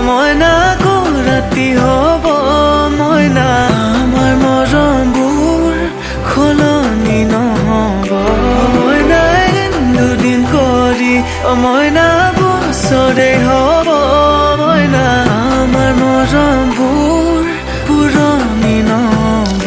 মইনা আকৌ ৰাতি হ'ব মইনা আমাৰ মৰমবোৰ সলনি নহ'ব মইনা এদিন দুদিন কৰি মইনা বছৰে হ'ব মইনা আমাৰ মৰমবোৰ পুৰণি নহ'ব।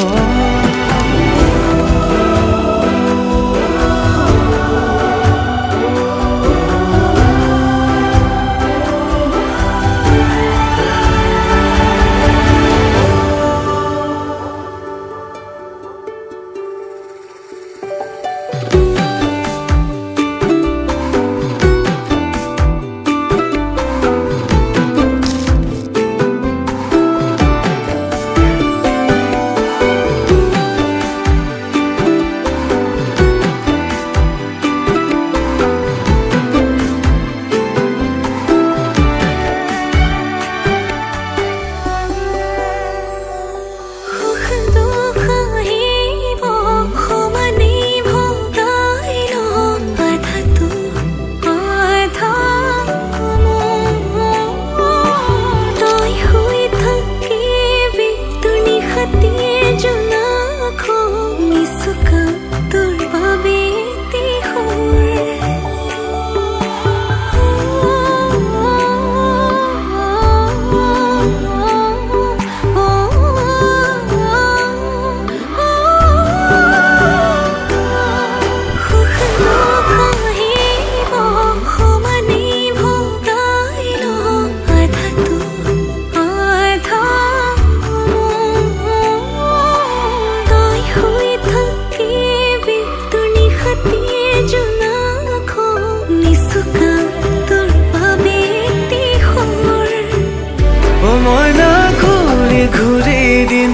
মইনা ঘূৰি ঘূৰি দিন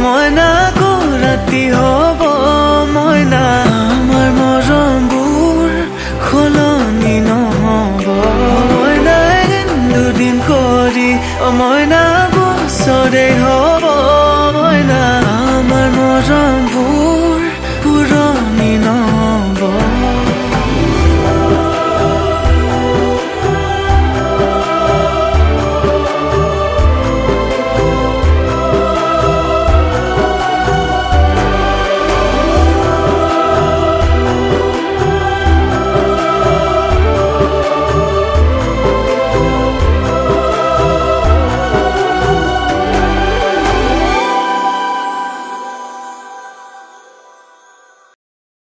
মইনা আকৌ ৰাতি হ'ব মইনা আমাৰ মৰমবোৰ সলনি নহ'ব মইনা এদিন দুদিন কৰি মইনা বছৰে হ'ব।